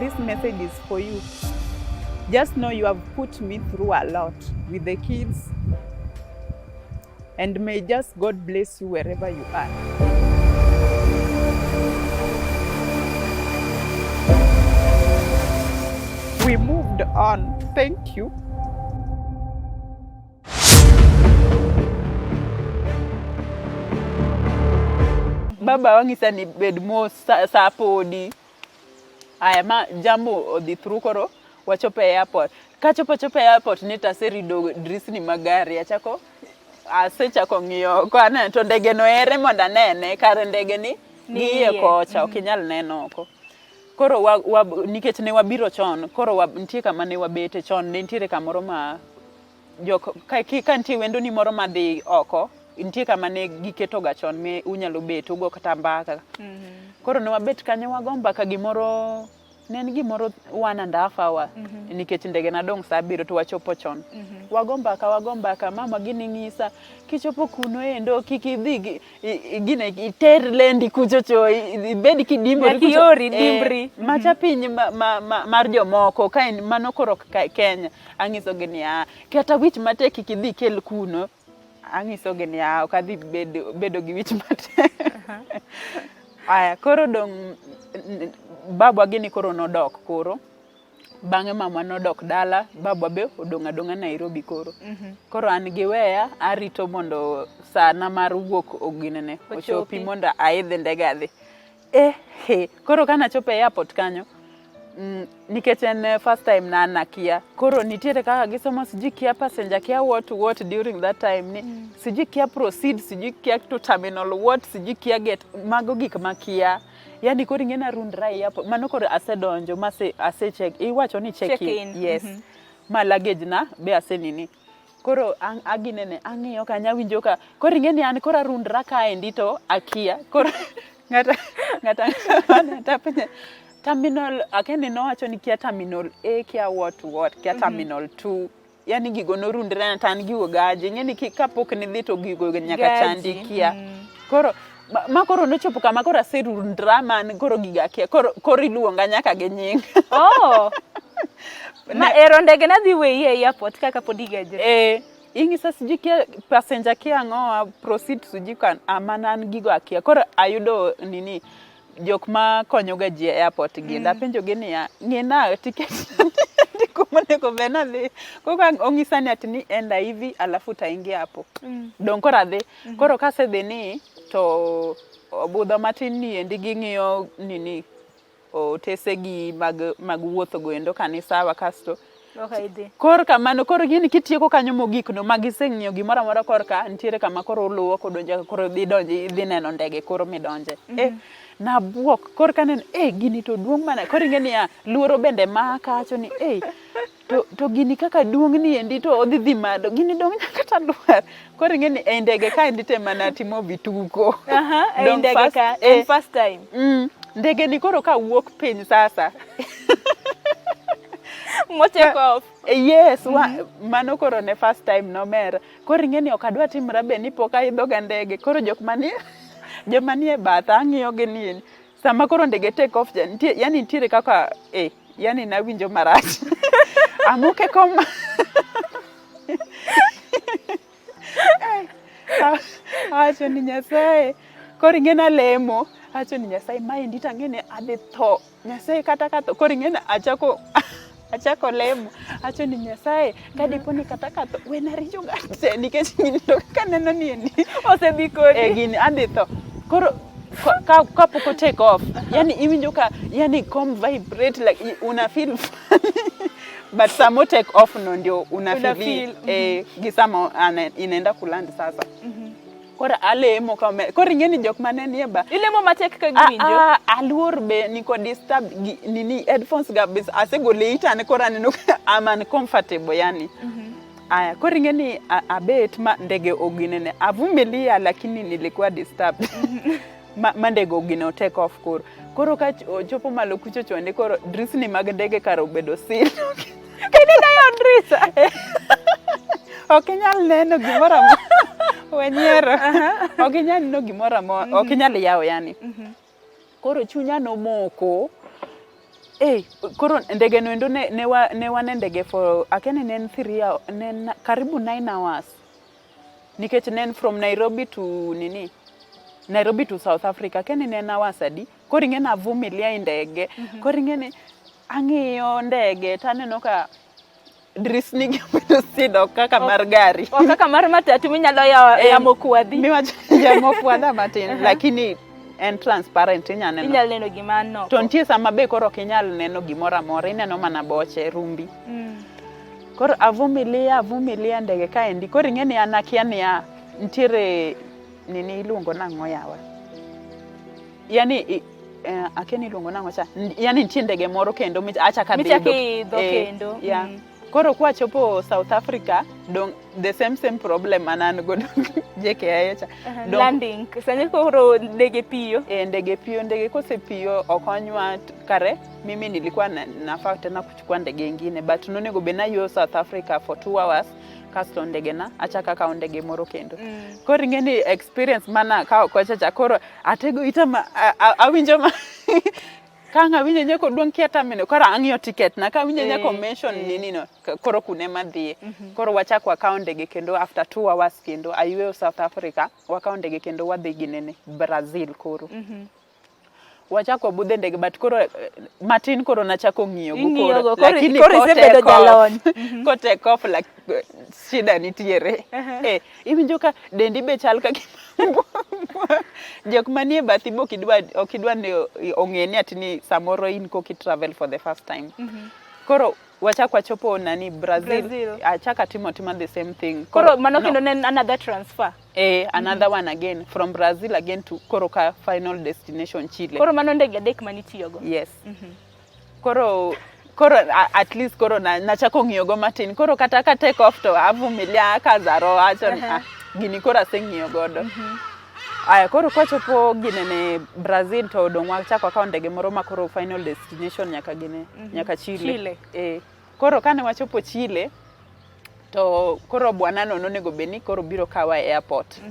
This message is for you. Just know you have put me through a lot with the kids. And may just God bless you wherever you are. We moved on. Thank you. Baba wang'isa ni bed mos sa podi. Aya ma jambo odhi through koro wachopo e airport. Kachopo chopo e airport ni to aserido drisni mag gari achako asechako ng'iyo oko aneno to ndege no ere mondo anene kare ndege ni Ni ni iye iye. kocha ok inyal neno oko. Koro wa, wa, nikech ne wabiro chon koro wa, nitie kama ne wabete chon ne nitiere kamoro ma jok ka, ka nitie wendoni moro madhi oko nitie kama ne giketoga chon mi unyalo bet ugo kata mbaka. Koro ne wabet kanyo wago mbaka gimoro ne en gimoro 1.5 hour nikech ndege nadong' saa abiriyo to wachopo chon. Wago mbaka wago mbaka mama gini ng'isa kichopo kuno endo kik idhi gi gine iter lendi kucho cho ibed kidimbori Nyaka kucho. iori, Eh, dimbri. macha piny ma, ma, ma, mar jomoko ka en mano koro ka Kenya ang'isogi niya kata wich matek kik idhi ikel kuno ang'isogi niya ok adhi bedo, bedo gi wich matek. Aya koro dong' babwa gini koro nodok koro bang'e mama nodok dala babwa be odong' adong'a Nairobi koro. Koro an giweya arito mondo sana mar wuok oginene ochopi mondo aidh ndege adhi. Eh, he, koro kana achopo e airport kanyo nikech en first time na an akia koro nitiere kaka gisomo sijui kia passenger kia what what during that time ni sijui kia proceed sijui kia to terminal what sijui kia get mago gik makia yani koro ing'e narundra e airport mano koro asedonjo mase ase check iwacho ni check, Check in. yes ma luggage na be asenini koro ang, aginene ang'iyo kanyo awinjo ka koro ing'e ni an koro arundra kaendi to akia koro ng'ata ng'ata ng'ata penja terminal akia ni nowacho ni kia terminal A kia what what kia terminal 2 yani gigo norundre to an gigo gaji ing'e ni kapok nidhi to gigo nyaka Gaji, chandi kia koro ma koro nochopo kama koro aserundra man koro gigo akia koro, koro iluonga nyaka gi nying. Oh. Ma ero ndege nadhi weyi e airport kaka pod igajri. Eh, ing'isa sijui kia passenger kia ang'owa proceed sijui ka amana an gigo akia koro ayudo nini jok ma konyoga ji e airport gi ndapenjo gi niya ng'ina ticket kuma onego bed ni adhi koro ong'isa ni ati ni enda hivi alafu utaingia hapo dong' koro adhi koro kasedhi ni to obudho matin ni endi ging'iyo nini otese gi mag, mag wuotho go endo ka ni sawa kasto Ok idhi. kor kamano koro gini kitieko kanyo mogik no ma giseng'iyo gimoro amora korka nitiere kama koro uluwo kodonjo koro dhi donjo idhi neno ndege koro midonje eh, nabuok kor kaneno eh, gini to duong' mana koro ing'e niya luoro bende maka awacho ni eh, to gini kaka duong' ni endi to odhi dhi malo gini dong' nyaka talwar koro ing'e ni ei ndege kaendi te mana timo vituko Aha, ei Dong' ndege first- ka eh, en first time. Ndege ni koro ka wuok piny sasa Mo take off. Yes, wa, mano koro ne first time nomera. Koro ing'e ni ok adwa timra be ni pok aidho ga ndege. Koro jok manie joma nie batha ang'iyo gi ni sama koro ndege take off cha nitie yani nitiere kaka eh yani nawinjo marach. Amuke kom awacho ni Nyasaye koro ing'e nalemo awacho ni Nyasaye maendi to ang'e ni adhi tho Nyasaye kata katho koro ing'e ni achako achako lemo awacho ni Nyasaye kadipo ni kata katho wena richo ga te nikech gini to kaneno ni endi Osedhi kodi. eh, gini adhi tho koro ka kapok o take off yani iwinjo ka yani kom vibrate like una feel funny but sama o take off no ndio una Una feel feel, eh, gi sama inaenda kuland sasa koro alemo kame koro ing'e ni jok mane nie ba Ilemo matek ka giwinjo. Ah, ah, aluor be niko disturb gi, nini headphones ga be asegolo ita ne koro aneno ka I'm uncomfortable yani Aya, koro ing'e ni abet ma ndege oginene avumilia lakini nilikuwa disturbed ma ndege ogine o take off koro koro ka ochopo malo kucho chonde koro drisni mag ndege kar obedo seal Kendo dayo drisa. ok inyal neno gimoro amora wenyiero ok inyal neno gimoro amora ok inyal yawo yani koro chunya nomoko Eh, koro ndege no endo ne wan e ndege for akia ni ne en ne en karibu 9 hours. Nikech ne en from Nairobi to nini Nairobi to South Africa akia ni ne en hours adi. Koro ing'e ni avumilia e ndege. Koro ing'e ni ang'iyo ndege taneno ka drisni gi obedo sido kaka mar gari. Ok kaka mar matatu minyalo yawo yamo kwadhi. Miwacho yamo kwadha matin lakini en transparent inya neno. Inyalo neno gima noko. To nitie sama be koro ok inyal neno gimoro amora, ineno mana boche, rumbi. Koro avumilia, avumilia ndege kaendi. Koro ing'e ni an akia niya, nitiere nini iluongo nang'o yawa? Yani akia ni iluongo nang'o cha? Yani nitie ndege moro kendo achako adhi Michako idho kendo. Yeah. Koro kwachopo South Africa, dong the same problem mana an godo JKIA cha. Landing. Sani koro ndege piyo. Eh, ndege piyo, ndege kosepiyo okonywa kare mimi nilikuwa nafaa tena kuchukua ndege ingine but nonego bed nayueyo South Africa for 2 hours kasto ndege na achako akawo ndege moro kendo. Koro ing'e ni experience mana akawo kocha cha koro atego ita ma awinjo ma ka ang' awinjo nyako duong' kia terminal koro ang'iyo ticket na ka awinjo nyako mention nini no koro kune madhiye. Koro wachako wakawo ndege kendo after 2 hours kendo ayueyo South Africa wakawo ndege kendo wadhi gi nene Brazil koro. Wachako wabudho e ndege but koro matin koro nachako ng'iyo go koro lakini koro isebedo jalony. Ko take off like shida nitiere. Iwinjo ka dendi be chal ka gima jok manie bathi be ok idwa ni ong'e ni ati ni samoro in koki travel for the first time. Koro wachako wachopo nani Brazil, achako atimo atima the same thing. Koro mano kendo ne en another transfer. Another one again from Brazil again to koro ka final destination Chile. Koro mano ndege adek manitiyogo. Yes. Koro at least koro nachako ng'iyo go matin. Koro kata ka take off to avumilia akazaro acho ni gini koro aseng'iyo godo. Aya koro kwachopo ginene Brazil to odong' wachako wakawo ndege moro ma koro final destination nyaka gine nyaka Chile. Koro kane wachopo Chile to koro bwana no nonego bed ni koro biro kawa e airport.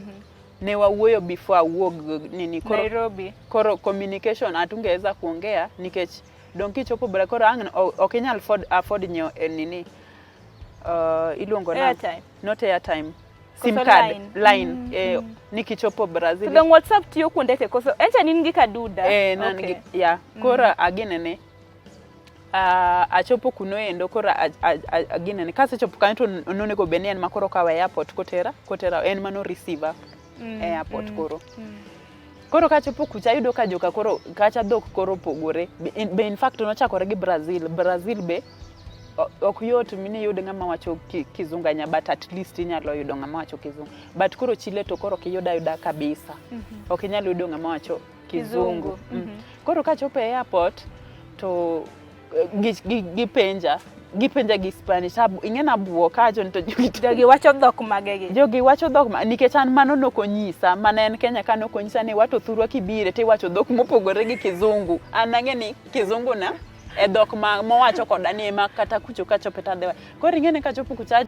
Ne wawuoyo before awuog nini koro Nairobi. Koro communication hatungeweza kuongea nikech dong kichopo bra koro ang' ok inyal afford nyiewo nini iluongo na airtime. Not airtime. Sim card line, nikichopo Brazil. To dong WhatsApp tiyo kuonde te koso encha ni in gi kaduda. Nan gi, yeah. Koro aginene achopo kuno endo koro aginene kasechopo kanyo to nonego bed ni en ma koro kawa e airport kotera en mano receiver e airport koro. Koro kachopo kucha ayudo ka joka koro kacha dhok koro opogore. Be in fact nochakore gi Brazil. Brazil be ok yot ni iyud ng'ama wacho kizungu ahinya but at least inyalo yudo ng'ama wacho kizungu. But koro Chile to koro ok iyud ayuda kabisa. Ok inyal yudo ng'ama wacho kizungu. Koro kachopo e airport to gipenja gi Spanish. Ing'e nabuok kawacho ni to jogi wacho dhok mage gi? Jogi wacho dhok nikech an mano nokonyisa, mana en Kenya ka nokonyisa ni wato thurwa kibire tiwacho dhok mopogore gi kizungu. An ang'e ni kizungu na e dhok ma mowacho koda ni ema kata kucho kachope tadhi wacho. Koro ing'e ni kachopo kucha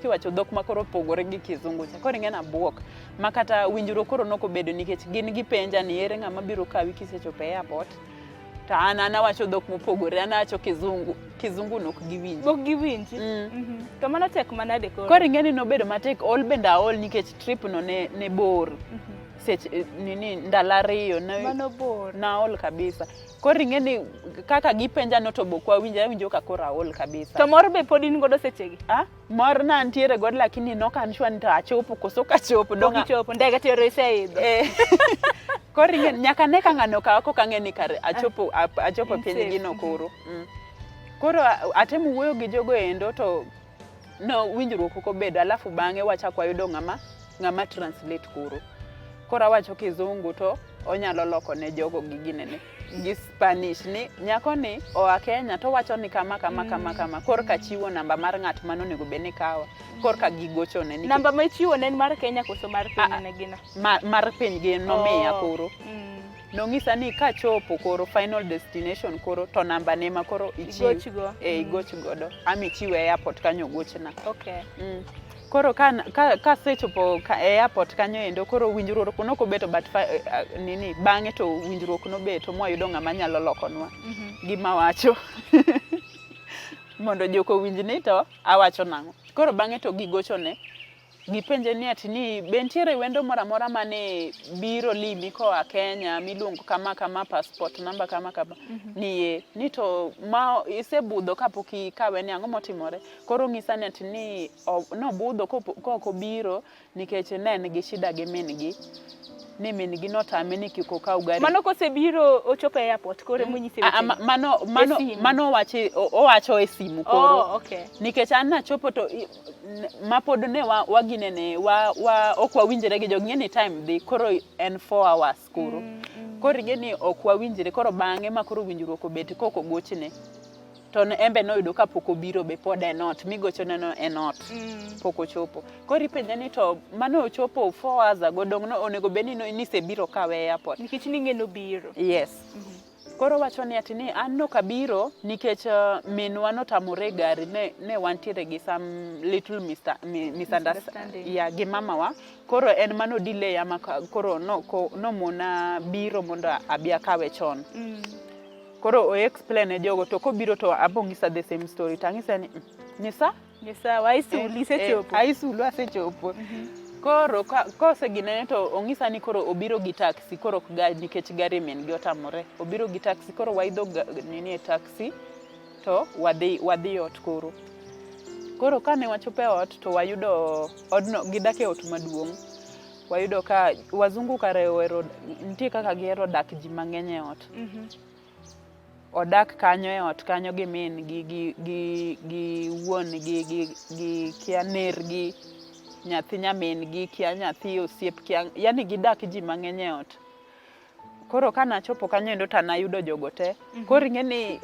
kiwacho dhok ma koro opogore gi kizungu cha. Koro ing'e ni abuok ma kata winjruok koro nokobedo nikech gin gipenja ni ere ng'ama biro kawi kisechopo e airport. To an awacho dhok mopogore, an awacho kizungu. Kizungu nok giwinji. Ok giwinji. To mano tek manade koro? Koro ing'e ni nobedo matek, ol bende aol nikech trip no ne bor. Seche nini ndalo ariyo mano bor. Naol kabisa. Koro ing'e ni kaka gipenja no to bok wawinjo, awinjo ka koro aol kabisa. To mor be pod in godo sechegi? Mor na ntiere godo lakini nok an sure ni to achopo koso ok achopo. Pok ichopo, ndege to ero iseidho. Koro ing'e nyaka ne ka ng'ano okawa koka ang'e ni kare achopo piny gino koro. Koro atemo wuoyo gi jogo endo to no winjruok ok obedo alafu bang'e wachako wayudo ng'ama translate koro. Koro awacho kizungu to onyalo loko ne jogo gi ginene gi Spanish ni nyako ni oa Kenya to wacho ni kama kama kama kama korka chiwo namba mar ng'at mane onego bed ni kawa korka gigochone nikech Namba ma ichiwo ne en mar Kenya koso mar piny ne gino? Mar piny gi nomiya koro. Nong'isa ni kachopo koro final destination koro to namba ne ma koro ichiw. Igoch go. Igoch godo. Ama ichiwe e airport kanyo ogochna. Okay. Koro ka kasechopo ka e airport kanyo endo koro winjruok nokobeto but nini bang'e to winjruok nobeto mwayudo ng'ama nyalo lokonwa gima wacho mondo jok owinj ni to awacho nang'o. Koro bang'e to gigochone gipenje ni ati ni be nitiere wendo moro amora mane biro limi koa Kenya miluongo kama kama passport namba kama kama ni ee ni to ma isebudho kapok ikawe ni ang'o motimore. Koro ong'isa ni ati ni nobudho kok obiro nikech ne en gi shida gi min gi ni min gi notame ni kik okaw gari. Mano kosebiro ochopo e airport koro emonyise Ah, ah, weche gi. mano mano E simu. mano owacho e simu koro. Oh, okay. Nikech an nachopo to ma pod ne wa waginene wa, wa ok wawinjre gi jogi, ing'e ni time dhi koro en 4 hours koro. Koro ing'e ni ok wawinjre koro bang'e ma koro winjruok obet kok ogochne. To en be noyudo ka pok obiro be pod en ot migochone no en ot. Pok ochopo. Koro ipenje ni to mano ochopo 4 hours ago dong' no onego bed ni nisebiro kawe e airport. Nikech ning'e nobiro. Yes. Koro wacho ni ati ni an nokabiro nikech minwa notamore e gari ne wantiere gi some little misunderstanding. Yeah, gi mamawa. Koro en mano delay ama koro nomona biro mondo abi akawe chon. Koro o explain ne jogo to kobiro to abo ng'isa the same story to ang'ise ni nyisa Ni sawa, aisulu isechopo. Aisulu asechopo. Koro koseginene to ong'isa ni koro obiro gi taxi koro ok gari nikech gari min gi otamore. Obiro gi taxi koro waidho nini e taxi to wadhi ot koro. Koro kane wachopo e ot to wayudo odno gidak e ot maduong'. Wayudo ka wazungu kare ohero nitie kaka gihero dak ji mang'eny e ot. Odak kanyo e ot kanyo gi min gi gi wuon gi gi kia nergi nyathi nyamin gi kia nyathi osiep kia yani gidak ji mang'eny e ot. Koro kanachopo kanyo endo to nayudo jogo te. Koro ing'e ni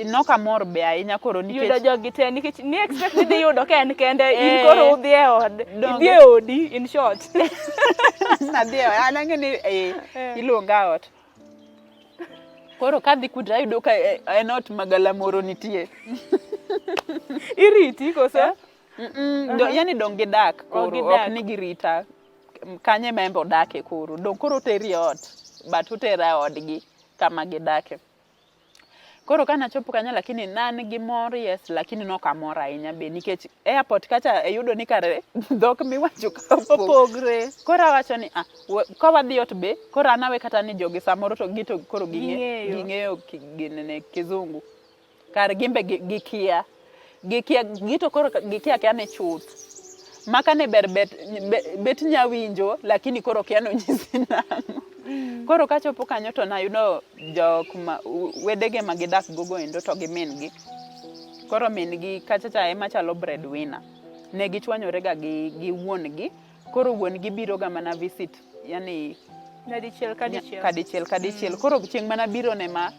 nokamor be ahinya koro nikech yudo jogi te nikech ni expect ni dhi yudo ka en kende in koro udhi e od idhi e odi in short. Nadhi e an ang'e ni iluonga ot. Koro kadhi kucho ayudo ka en ot ma galamoro nitie. Iriti koso? Yani dong gidak koro ok ni girita. Kanye ma embe odake koro. Dong koro oteri e ot but otera e odgi kama gidake. Koro kanachopo kanyo lakini ne an gi mor yes lakini nok amor ahinya be nikech airport kacha ayudo ni kare dhok miwacho ka opogre. Koro awacho ni ah, ka wadhi ot be koro an awe kata ni jogi samoro to gito koro ging'eyo ginene kizungu. Kar gimbe gikia. Gikia gito koro gikia kia ni chuth. Maka ne ber bet nya winjo lakini koro kia nonyisi nang'o. Koro kachopo kanyo to nayudo jok ma wedege ma gidak gogo endo to gi min gi. Koro min gi kacha cha ema chalo breadwinner. Ne gichwanyore ga gi wuon gi. Koro wuon gi biro ga mana visit yani Nyadichiel ka dichiel. Kadichiel ka dichiel. Koro chieng' mana biro ne ma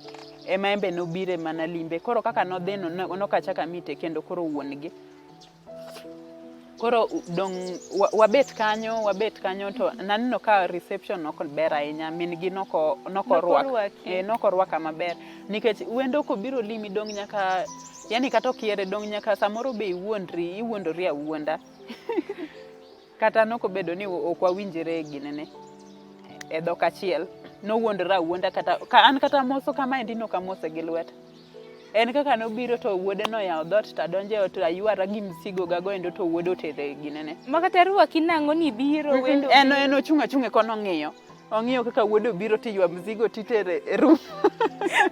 ema embe nobire mana limbe. Koro kaka nodhi no nokachaka mite kendo koro wuon gi. Koro dong' wabet kanyo wabet kanyo to naneno ka reception ok ber ahinya. Min gi nokorwaka maber. Nikech wendo kobiro limi dong' nyaka yani kata ok ihere dong' nyaka samoro be iwuondri iwuondori awuonda. Kata nokobedo ni ok wawinjre ginene e dhok achiel. Nowuondora awuonda kata ka an kata moso kamaendi nokamose gi lweta. En kaka nobiro to wuode noyawo dhoot to adonjo e ot to aywara gi msigo gago endo to wuode otere ginene. Ma kata rwaki nang'o ni biro wendo. En ochung' achung' e kona ong'iyo. Ong'iyo kaka wuode obiro tiywa mzigo titere e room.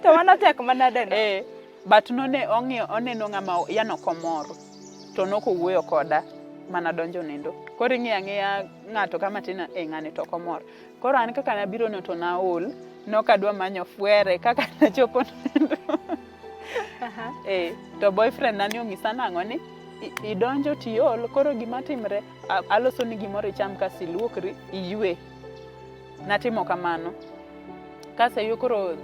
To mano tek manade no? But none ong'iyo oneno ng'ama yani ok omor. To nokowuoyo koda mana donjo nindo. Koro ing'iyo ang'iya ng'ato kama tin e ng'ani to ok omor. Koro an kaka nabiro no to naol, nokadwa manyo fwere kaka nachopo nindo. To boyfriend na ni onyisa nang'o ni idonjo tiol koro gima timre aloso ni gimoro icham kasto iluokri iywe. Natimo kamano. Kaseywe koro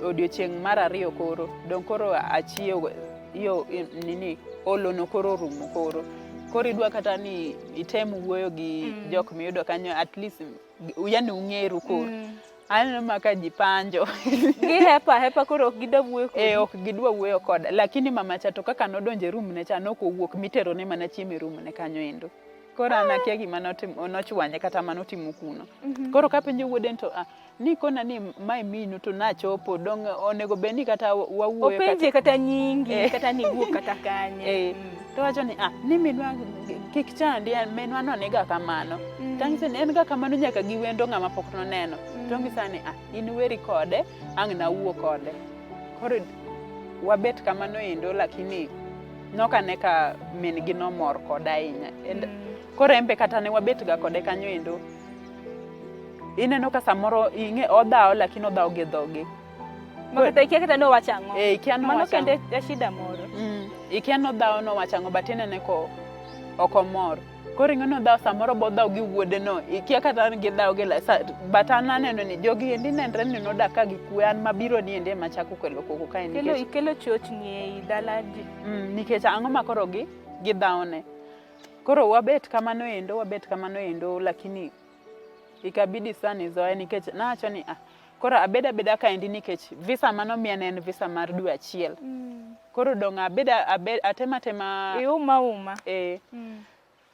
odiochieng' mar ariyo koro dong' koro achiew yo nini olo no koro orumo koro. Koro idwa kata ni item wuoyo gi jok miyudo kanyo at least yani ung'eru koro. Aneno ma ka ji panjo. Gihepa hepa koro ok gidwa wuoyo kodi. Eh, ok gidwa wuoyo koda. Lakini mama cha to kaka nodonjo e room ne cha nok owuok mitero ne mana chiemo e room ne kanyo endo. Koro an akia gima notimo nochwanye kata manotimo kuno. Koro kapenjo wuode ni to ah, nikona ni mae minu to nachopo dong onego bed ni kata wawuoyo Openje kata nyingi Eh. kata ni iwuok kata kanye. Eh, to wacho ni ah, ni minwa kik chandi en minwa no niga kamano. Mm. Tang'ise ni en ga kamano nyaka gi wendo ng'ama pok noneno. Mm. To ong'isa ni ah, in weri kode, ang' nawuo kode. Koro wabet kamano endo lakini nokane ka min gi nomor koda ahinya. And Koro en be kata ne wabet ga kode kanyo endo. Ineno ka samoro ing'e odhawo lakini odhawo gi dhogi. Ma kata ikia kata nowacho ang'o. Eh, ikia Mano nowacho kende e shida moro. Ikia nodhawo nowacho ang'o but inene ko ok omor. Koro ing'e nodhawo samoro bodhawo gi wuode no ikia kata ni gidhawo gi but an aneno ni jogi endi nenre ni nodak ka gi kwe an mabiro ni endi ema chako kelo koko kae Kelo nikech ikelo chochni ei dala ji. Nikech ang'o ma koro gi gidhawone. Koro wabet kamano endo wabet kamano endo lakini ikabidi sana nizoe nikech nawacho ni ah, koro abed abeda kaendi nikech visa manomiya ne en visa mar dwe achiel. Koro dong' abeda abe, atema atema Iuma uma. eh,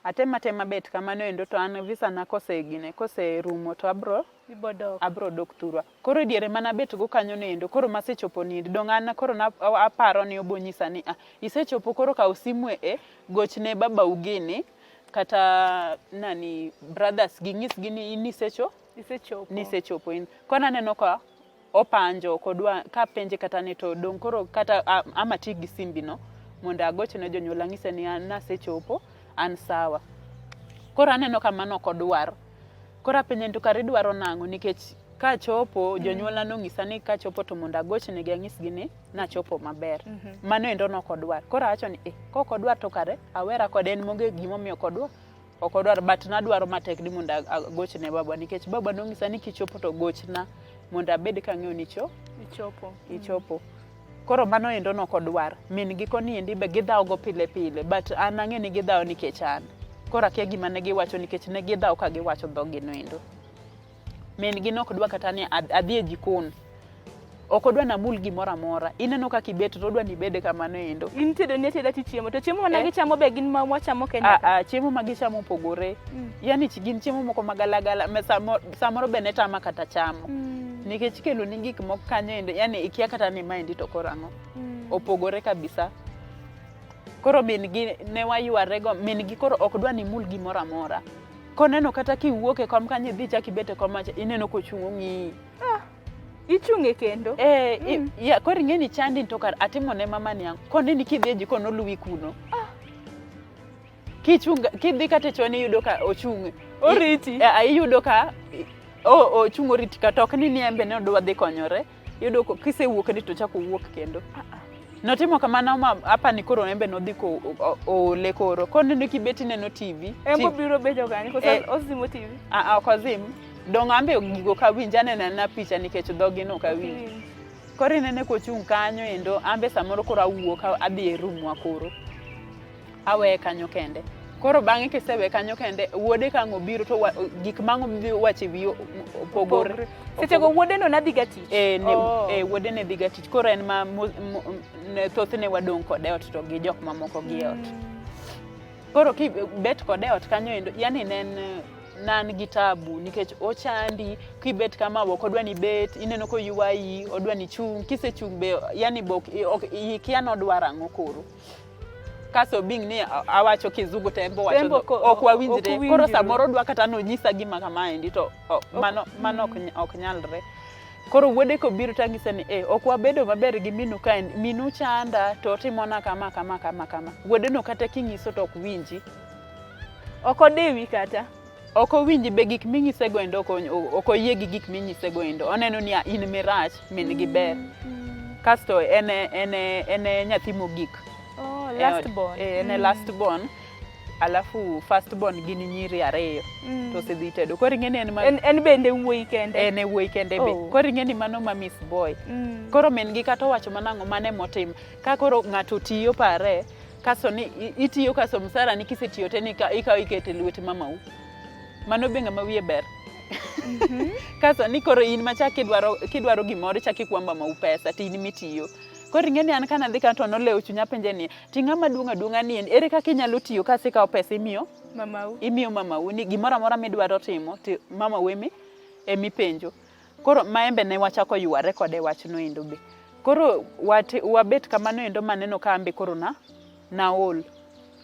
atema atema bet kamano endo to an visa na kose gine koserumo to abro Ibo dok. abro dok thurwa. Koro e diere mana bet go kanyo no endo koro masechopo ni endi dong' an koro na aparo ni obo nyisa ni ah, isechopo koro kaw simu e gochne babau gini kata nani brothers gi nyisgi ni in isecho Isechopo. nisechopo in. Koro aneno ka opanjo ok odwa kapenje kata ni to dong' koro kata ama ti gi simbi no mondo agochne jonyuol anyise ni an nasechopo an sawa. Koro aneno ka mano ok odwar. Koro apenje ni to kare idwaro nang'o nikech kachopo jonyuolna nonyisa ni kachopo to mondo agochnegi anyisgi ni nachopo maber. Mano endo nok odwar. Koro awacho ni eh, kok odwar to kare awera kode en monge gimomiyo ok odwar. Ok odwar but nadwaro matek ni mondo agochne baba nikech baba nonyisa ni kichopo to gochna mondo abed kang'eyo ni cho Ichopo. ichopo. Koro mano endo nok odwar. Min gi koni endi be gidhawo go pile pile but an ang'e ni gidhawo nikech an. Koro akia gima ne giwacho nikech ne gidhawo ka giwacho dhogi no endo. Min gi nok dwa kata ni adhi e jikon. Ok odwa namul gimoro amora. Ineno kaka ibet to odwa ni ibed kamano endo. In tedo ni ateda tichiemo to chiemo mana Eh. gichamo be gin ma wachamo Kenya ka. Ah, chiemo ma gichamo opogore. Mm. Yani gin chiemo moko magalagala ma samoro be ne tama kata chamo. Nikech ikelo ni gik moko kanyo endo, yani ikia kata ni maendi to koro ang'o. Opogore kabisa. Koro min gi ne wayware go, min gi koro ok dwa ni imul gimoro amora. Koneno kata kiwuok e kom kanyo idhi ichak ibet e kom macha, ineno kochung' ong'iyi. Ichung' e kendo. Eh, ya, koro ing'e ni chandi to kar atimo ne mama ni ang'o. Koneni kidhi e jikon oluwi kuno. Kichung' kidhi kata e choo iyudo ka ochung'. Oriti. Iyudo ka ochung' oriti kata ok ni en be ne odwa dhi konyore. Iyudo kisewuok ni to ochako owuok kendo. Notimo kamano ma apani koro en be nodhi ko oole koro. Koneno kibet ineno TV. En bo biro bedo kanyo koso ozimo TV. Ah, ok ozim. Dong' an be gigo ok awinj aneno anena picha nikech dhogi no ok awinj. Koro inene kochung' kanyo endo an be samoro koro awuok adhi e room wa koro. Aweye kanyo kende. Koro bang'e kiseweye kanyo kende, wuode ka ang' obiro to gik ma ang' odhi wacho e wiye opogore. Seche go wuode no nadhi ga tich. Eh, ne, wuode ne dhi ga tich. Koro en ma thothne wadong' kode e ot to gi jok mamoko gi e ot. Koro kibet kode e ot kanyo endo, yani ne en nan gi tabu nikech ochandi kibet kama ok odwa ni bet, ineno koywayi, odwa ni chung', kisechung' be yani be ok ikia nodwaro ang'o koro. Kaso bing ni awacho kizungu to en be owacho ok wawinjre. Koro samoro odwa kata nonyisa gima kamaendi to mano mano ok nyalre. Koro wuode kobiro to anyise ni eh, ok wabedo maber gi minu ka en minu chanda to otimona kama kama kama kama. Wuode no kata king'iso to ok winji. Ok odewi kata. Ok owinji be gik minyisego endo ok oyie gi gik minyisego endo. Oneno ni in mirach, min gi ber. Kasto en en nyathi mogik. Oh, last born. En e last born. Alafu first born gin nyiri ariyo. To osedhi tedo. Koro ing'e ni en ma En bende wuoyi kende. En e wuoyi kende be. Koro ing'e ni mano ma miss boy. Koro min gi kata owacho mana ang'o mano emotim. Ka koro ng'ato tiyo pare, kasto ni itiyo kasto msara ni kisetiyo te ni ikawo ikete lwet mamau. Mano be ng'ama wiye ber. Kaso ni koro in machak kidwaro gimoro ichak ikwa mamau pesa to in mitiyo. Koro ing'e ni an kana dhi ka to nolewo chunya penje ni ti ng'ama duong' aduong'a ni en ere kaka inyalo tiyo ka asekawo pesa imiyo Mamau. Imiyo mamau ni gimoro amora midwaro timo to mamau emi emipenjo. Koro maembe ne wachako yware kode wachno endo be. Koro wabet kamano endo maneno ka ambe koro na naol.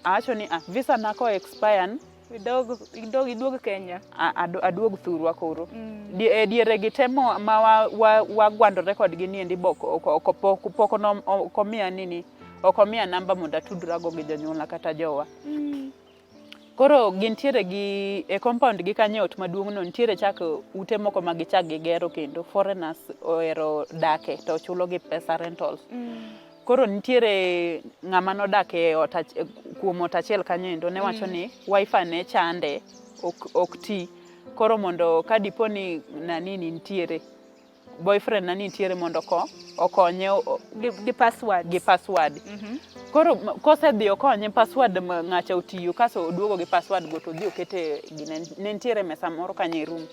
Awacho ni ah, visa na ko expire Idog iduog Kenya. Aduog thurwa koro. E diere gi te ma wagwandore kodgi ni endi pok omiya nini, ok omiya namba mondo atudrago gi jonyuolna kata jowa. Koro gintiere gi e compound gi kanyo e ot maduong' no nitiere chak ute moko ma gichak gigero kendo foreigners ohero dake to chulo gi pesa rentals. Koro nitiere ng'ama nodak e ot kuom ot achiel kanyo endo ne wacho ni wifi ne chande ok ti. Koro mondo ka dipo ni nani ni nitiere boyfriend na nitiere mondo okonye gi password. Gi password. Koro kosedhi okonye password ng'acha otiyo kaso oduogo gi password go to odhi okete gine ne nitiere mesa moro kanyo e room.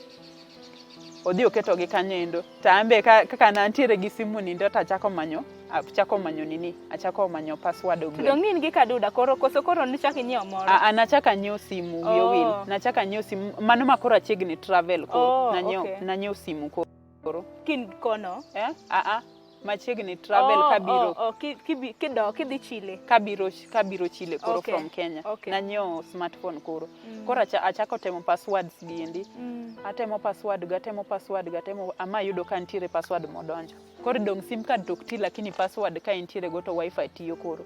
Odhi oketo gi kanyo endo. To an be kaka ne antiere gi simu nindo to achako manyo achako manyo nini achako manyo password To dong' ni in gi kaduda koro koso koro nichak inyiewo moro? A nachako anyiewo simu wiya owil. Nachako anyiewo simu mano ma koro achiegni travel koro. Nanyiewo simu koro. Kin kono? Eh? A a machiegni travel kabiro. Kidok kidhi Chile. Kabiro Chile koro from Kenya. Nanyiewo smartphone koro. Koro achako temo passwords gi endi. Atemo password go, atemo password go, atemo ama ayudo ka nitiere password modonjo. Koro dong' sim card to ok ti lakini password ka intiere go to wifi tiyo koro.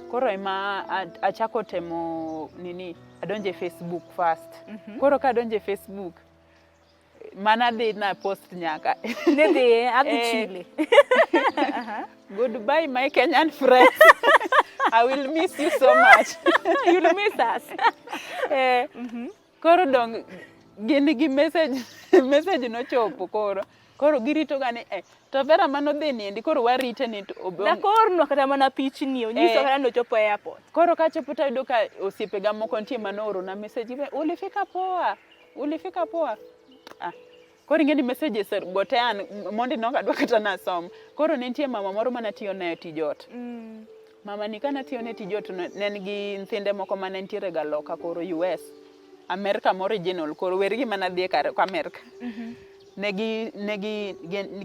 Koro ema achako temo nini adonjo e Facebook first. Koro kadonjo e Facebook mana dhi na post nyaka. Nidhi adhi Chile. Goodbye my Kenyan friends. I will miss you so much. You'll miss us. Koro dong gin gi message message nochopo koro. Koro girito ga ni to Vera mano dhi niendi koro warite ni to Nakornwa kata mana pichni onyiso kata nochopo e airport. Koro kachopo tayudo ka osiepega moko nitie manoorona message ulifika poa. Ulifika poa. Ah. Koro ing'e ni messages go te an mondi nok adwa kata nasom. Koro ne nitie mama moro manatiyo ne tij ot. Mama ni kanatiyo ne tij ot ne en gi nyithinde moko mane nitiere ga loka koro US. America ma original koro weri gi mana dhiye kar America. Negi negi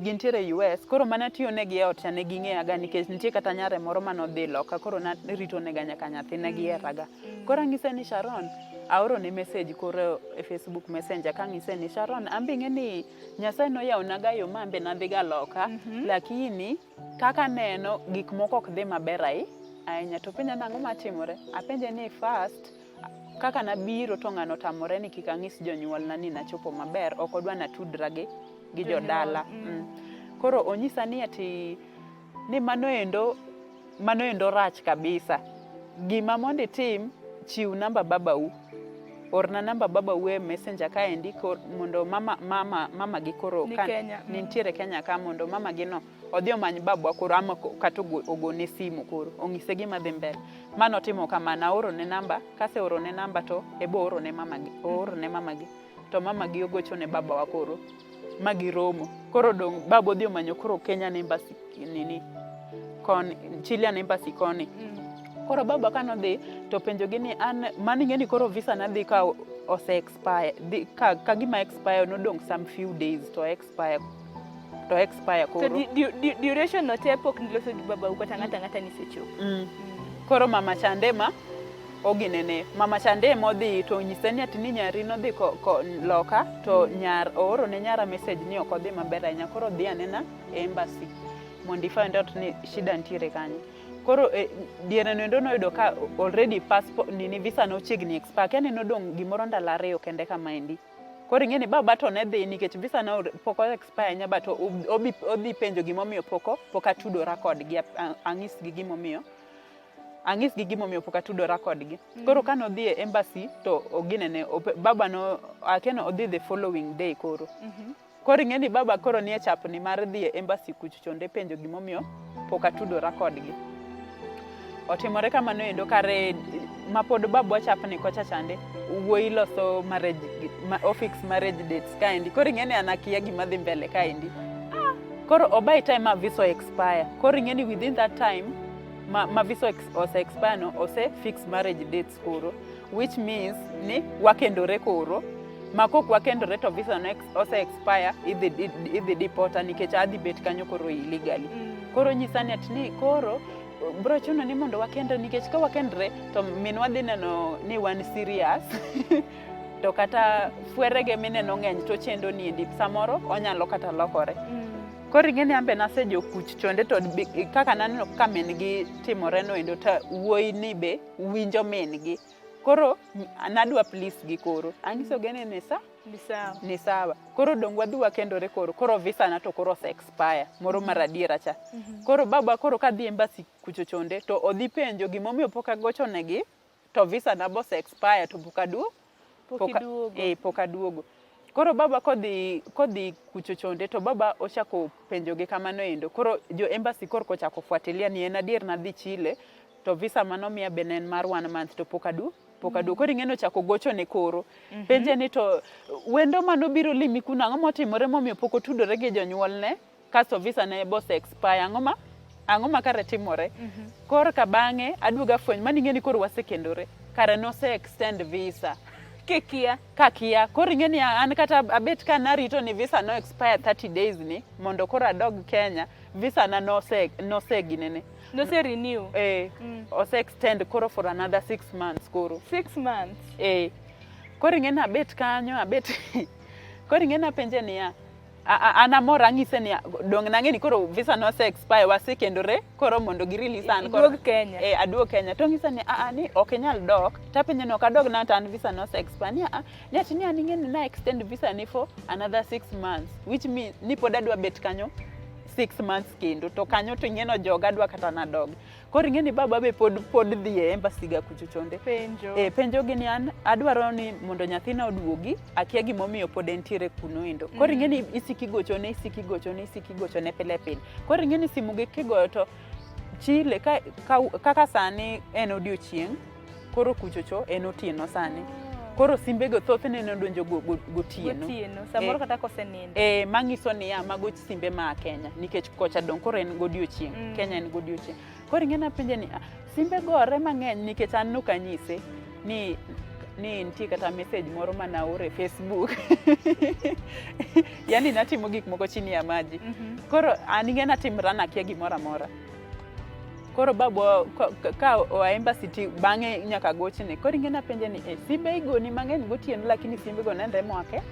gintiere US koro manatiyo negi e ot cha ne ging'eya ga nikech nitie kata nyare moro manodhi loka koro narito nega nyaka nyathi ne gihera ga. Koro anyise ni Sharon aoro ne message koro e Facebook Messenger kang'ise ni Sharon an be ing'e ni Nyasaye noyawona ga yo ma an be nadhi ga loka lakini kaka aneno gik moko ok dhi maber ahinya to openja ni ang'o matimore apenje ni first kaka nabiro to ng'ano otamore ni kik ang'is jonyuolna ni nachopo maber ok odwa natudra gi jodala. Koro onyisa ni ati ni mano endo rach kabisa. Gima mondo itim, chiw namba babau. Orna namba babau e messenger kaendi mondo mama gi koro ni Kenya. Nitiere Kenya ka mondo mama gi no odhi omany babwa koro ama kata ogone simu koro onyise gima dhi mbele. Mano otimo kamano, aorone namba, kaseorone namba to ebo orone mamagi, oorone mamagi. To mamagi ogocho ne babawa koro ma giromo. Koro dong' baba odhi omanyo koro Kenyan embassy nini koni, Chilean embassy koni. Koro baba kanodhi to penjogi ni an mano ing'e ni koro visa na dhi ka ose expire, dhi ka gima expire nodong' some few days to expire. To expire koro. To duration no te pok niloso gi babau kata ng'ata ng'ata nisechopo. Koro mama chande ma oginene. Mama chande modhi to onyise ni ati ni nyari nodhi ko loka to nyar ooro ne nyara message ni ok odhi maber ahinya. Koro dhi anena e embassy mondo i find out ni shida nitiere kanyo. Koro diere noendo noyudo ka already passport nini visa nochiegni expire. Kia ni nodong' gimoro ndalo 2 kende kamaendi. Koro ing'e ni baba to ne dhi nikech visa na pok o expire ahinya but odhi penjo gimomiyo pok atudora kodgi ang'isgi gimomiyo ang'isgi gimomiyo pok atudora kodgi. Koro kane odhi e embassy to oginene baba no akia ni odhi the following day koro. Koro ing'e ni baba koro nie chapni mar dhi e embassy kucho chonde penjo gimomiyo pok atudora kodgi. Otimore kamano endo kare mapod babwa chapni kocha chande. wuoyi loso marriage, ofix marriage dates kaendi. Koro ing'e ni an akia gima dhi mbele kaendi. Koro obuy time ma visa expire. Koro ing'e ni within that time ma visa ose expire no, ose fix marriage dates koro, which means ni wakendore koro. Ma kok wakendore to visa no ose expire, idhi deporta nikech adhi bet kanyo koro illegally. Koro nyisa ni ati ni koro bro chuno ni mondo wakendre, nikech ka wakendre to minwa dhi neno ni wan serious, to kata fwerege mineno ng'eny to chendo niendi samoro onyalo kata lokore. Koro ing'e ni an be nasejokuch chonde to kaka naneno kaka min gi timore no endo, to wuoyi ni be winjo min gi. Koro nadwa please gi, koro anyisogi ni sa Ni sawa. Ni sawa. Koro dong wadhi wakendore koro. Koro visa na to koro ose expire moro mar adiera cha. Koro baba koro kadhi embassy kucho chonde to odhi penjo gimomiyo pok agochonegi to visa na bose expire to pok aduo Pok iduogo. Eh, pok aduogo. Koro baba kodhi kucho chonde to baba ochako penjogi kamano endo. Koro jo embassy koro kochako fuatilia ni en adier nadhi Chile to visa manomiya be ne en mar one month to pok aduogo. Koro ing'e ni ochako gochone koro. Penje ni to wendo manobiro limi kuno, ang'o motimore momiyo pok otudore gi jonyuolne kasto visa ne bose expire, ang'o ma kare timore? Koro ka bang'e aduogo afwenyo mano, ing'e ni koro wasekendore, kare nose extend visa. Kikia. Kakia. Koro ing'e ni an kata abet ka narito ni visa no expire 30 days ni mondo koro adog Kenya, visa na nose ginene. Nose renew. Eh, ose extend koro for another 6 months koro. 6 months. Eh, koro ing'e ni abet kanyo, abet, koro ing'e ni apenje niya, an amor, ang'ise niya, dong nang'e ni koro visa nose expire, wasekendore, koro mondo gi release an koro Iduog Kenya. Eh, aduog Kenya. To ng'isa ni aa, ni ok inyal dok. Tapenje ni ok adog na to an visa nose expire. Ni aa, ni ati ni an ing'e ni na extend visa ni for another 6 months, which means ni pod adwa bet kanyo 6 months kendo, to kanyo to ing'e no joga adwa kata nadog. Koro ing'e ni baba be pod dhi e embassy ga kucho chonde. Penjo. E, penjo gi ni an adwaro ni mondo nyathina oduogi, akia gimomiyo pod entiere kuno endo. Koro ing'e ni isiki gochone, isiki gochone, isiki gochone pile pile. Koro ing'e ni simu gi kigoyo to Chile kaka sani en odiochieng', koro kuchocho en otieno sani. Koro simbego thothne nodonjo gotieno. Gotieno. Samoro kata kosenindo. E, mang'iso niya mago simbe maa Kenya nikech kocha dong koro en godiochieng'. Kenya en godiochieng'. Koro ing'e napenje ni, "Ah, simbe gore mang'eny," nikech an nokanyise ni nitie kata message moro manaoro e Facebook. Yani natimo gik moko chini ya maji. Koro an ing'e natimra nakia gimoro amora. Koro babwa ka oa embassy ti bang'e nyaka gochne. Koro ing'e napenje ni, e, simbe igoni mang'eny gotieno, lakini simbe go nenre mwake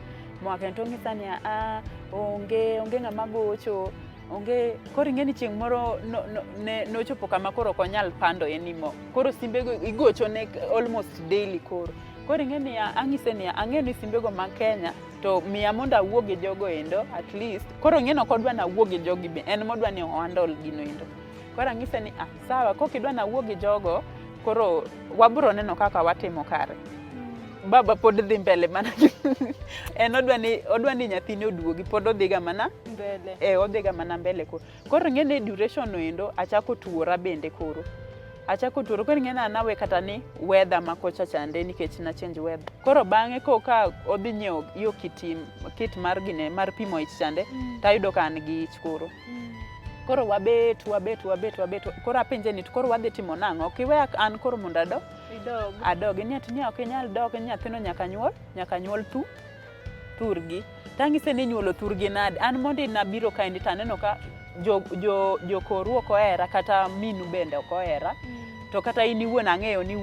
mwake. To ong'isa ni a onge ng'ama gocho, onge. Koro ing'e ni chieng' moro no, no, ne nochopo kama koro ok onyal pando anymore. Koro simbego igochone almost daily. Koro ing'e ni ang'ise ni ang'eyo ni simbego mag Kenya to miya mondo awuo gi jogo endo at least. Koro ing'e ni ok odwa ni awuo gi jogi be, en modwa ni ohandle gino endo. Koro ang'ise ni ah, sawa, kok idwa ni awuo gi jogo, koro wabro neno kaka watimo kare. Baba pod dhi mbele mana, en odwa ni nyathine oduogi, pod odhiga mana Mbele. E, odhiga mana mbele. Koro ing'e ni duration no endo achako tuora bende, koro achako tuora. Koro ing'e ni an awe kata ni weather ma kocha chande nikech na change weather. Koro bang'e koka odhi nyiewo yo kit mar gine mar pimo ich chande, tayudo ka an gi ich. Koro wabet, wabet, wabet, wabet. Koro apenje ni to koro wadhi timo nang'o? Ok iweya an koro mondo ado Idog. Adogi. Ni ati ni ok inyal dok, nyathino nyaka nyuol tu thurgi. Tang'ise ni nyuolo thurgi nade? An mondi nabiro kaendi taneno ka jo jokoru ok ohera, kata minu bende ok ohera, to kata in iwuon ang'eyo ni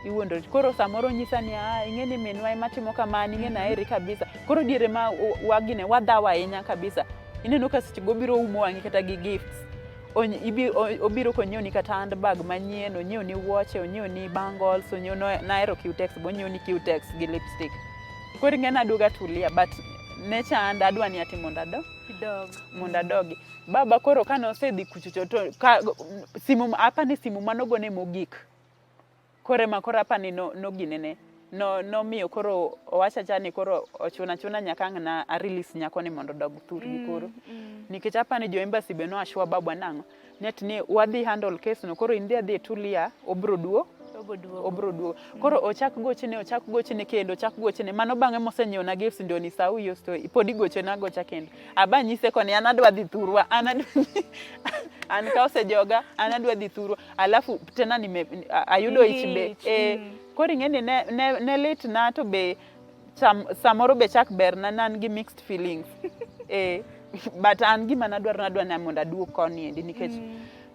iwuondori. Koro samoro nyisa ni ah, ing'e ni minwa ema timo kamano, ing'e ni aheri kabisa. Koro diere ma wagine wadhawo ahinya kabisa, ineno ka seche go obiro umo wang'i kata gi gifts. Obiro konyiewni kata handbag manyien, onyiewni wuoche, onyiewni bangles, onyiew no, nahero Cutex, bo onyiewni Cutex gi lipstick. Koro ing'e naduoga tulia, but ne chanda, adwa ni ati mondo ado Idog. Mondo adogi. Baba koro kane osedhi kuchocho to ka simu, apa ni simu manogone mogik, koro ema koro apa ni no, noginene no, nomiyo koro owacho acha ni koro ochuna chuna nyaka ang' na a release nyako ni mondo odog thurgi koro, nikech apa ni jo embassy be no assure babwa nang'o ni ati ni wadhi handle case no. Koro in dhi adhi tulia, obro duo. Obro duogo. Koro ochak gochne, ochak gochne kendo, ochak gochne. Mano bang'e mosenyiewo na gifts ndio nisahau hiyo story. Pod igochona agocha kendo. Aba nyise koni an adwa dhi thurwa, an adwa dhi an ka osejoga, an adwa dhi thurwa. Alafu tena nime ayudo ich be. Eh, koro ing'e ni ne lit na to be samoro be chak berna ne an gi mixed feelings. Eh, but an gima nadwaro nadwa ni mondo aduog koni endi nikech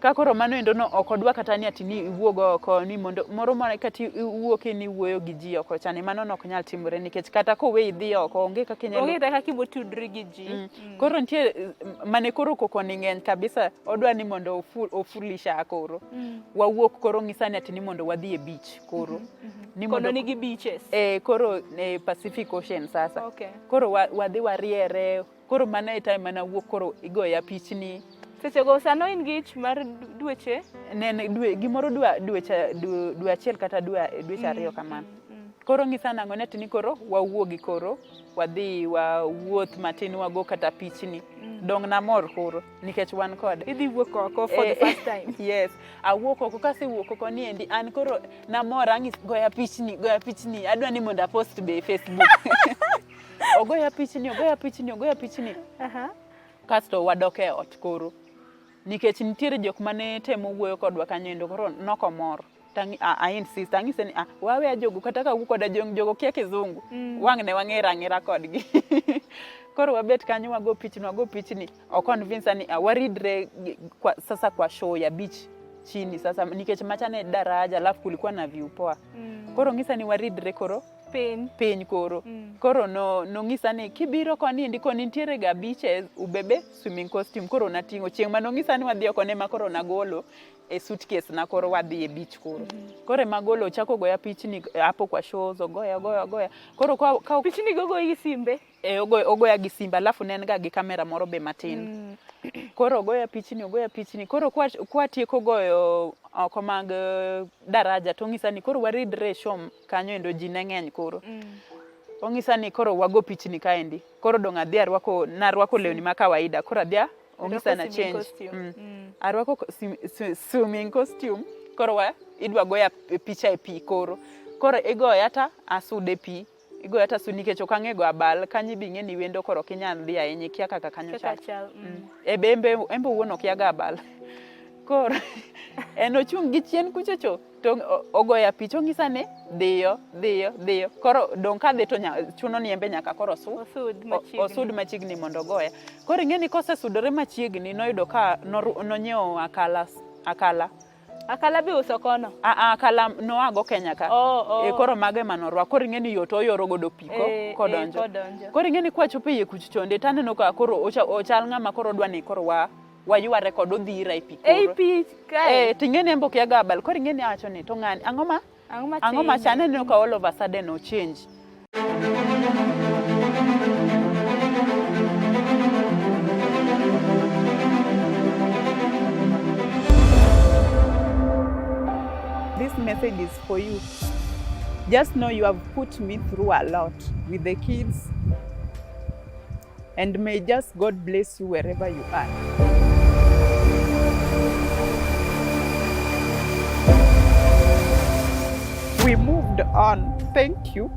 ka koro mano endo no ok odwa kata ni ati ni iwuog oko ni mondo moro moro kata iwuok ni iwuoyo gi ji oko chani mano no ok nyal timore nikech kata koweyi idhi oko onge kaka inyalo Onge kata kaka ibotudri gi ji. Koro nitie mane koro koko ni ng'eny kabisa odwa ni mondo ofulisha koro. Wawuok koro ng'isa ni ati ni mondo wadhi e beach koro. Ni Kono mondo nigi beaches. Eh, koro e Pacific Ocean sasa. Okay. Koro wadhi wariere koro mano e time mana wuok koro igoya pichni. Seche go sano in gi ich mar dweche? Ne en dwe, gimoro dwe, dweche, dwe, dwe achiel kata dwe, dweche ariyo kamano. Koro ng'isa nang'o ne ati ni koro wawuogi koro wadhi wawuoth matin wago kata pichni. Dong' namor koro nikech wan kode. Idhi wuok oko for the first time. Yes, awuok oko kasewuok oko ni endi an koro namor ang'is goya pichni, goya pichni adwa ni mondo apost be e Facebook. Ogoya pichni, ogoya pichni, ogoya pichni. Kasto wadok e ot koro. Nikech nitiere jok mane temo wuoyo kodwa kanyo endo koro nokomor. I insist, ang'ise ni ah, wawe ajogo kata ka wuok koda jong jogo kia kizungu. Wang' ne wang'ere ang'era kodgi. Koro wabet kanyo wago pichni, wago pichni. O convince ni ah, waridre kwa, sasa kwa show ya beach chini sasa nikech macha ne daraja alafu kulikuwa na view poa. Koro ng'isa ni waridre koro piny piny koro. Koro no nong'isa ni kibiro koni endi koni nitiere ga beaches ubebe swimming costume. Koro nating'o chieng' mane ong'isa ni wadhi oko ne ma koro nagolo e suitcase na koro wadhi e beach koro. Koro ema golo ochako goya pichni hapo kwa shows ogoya ogoya ogoya. Koro ka pichni go goyi gi simbe. E, ogoya gi simbe alafu ne en ga gi kamera moro be matin. Koro ogoya pichni ogoya pichni. Koro kwa tieko goyo oko mag daraja to ong'isa ni koro waridre e show kanyo endo ji ne ng'eny koro. Ong'isa ni koro wago pichni kaendi. Koro dong' adhi arwako narwako lewni ma kawaida. Koro adhi ong'isa na change. Arwako swimming costume. Koro wa idwa goya picha e pi koro. Koro igoya ta asude pi. Igoya ta asud nikech ok ang'e go abal. Kanyo ibi ng'e ni wendo koro ok inyal dhi ahinya ikia kaka kanyo chal. E be embe owuon okia ga abal. Koro en ochung' gi chien kucho cho to ogoya picha ong'isa ni dhiyo dhiyo dhiyo. Koro dong' kadhi to chuno ni embe nyaka koro osud machiegni mondo ogoya. Koro ing'e ni kosesudore machiegni noyudo ka nonyiewo akala akala. Akala be uso kono? Akala noago Kenya ka. E, koro mago ema norwako. Koro ing'e ni yot oyoro godo pi ko kodonjo. Koro ing'e ni kwachopo iye kucho chonde taneno ka koro ochal ng'ama koro odwa ni koro wayware kod odhi ira e pi koro. Ei pi kae. Eh, ting'e ni en be okia ga abal. Koro ing'e ni awacho ni to ng'ani ang'o ma ang'o ma chane aneno ka all of a sudden o change. This message is for you. Just know you have put me through a lot with the kids, and may just God bless you wherever you are. We moved on. Thank you.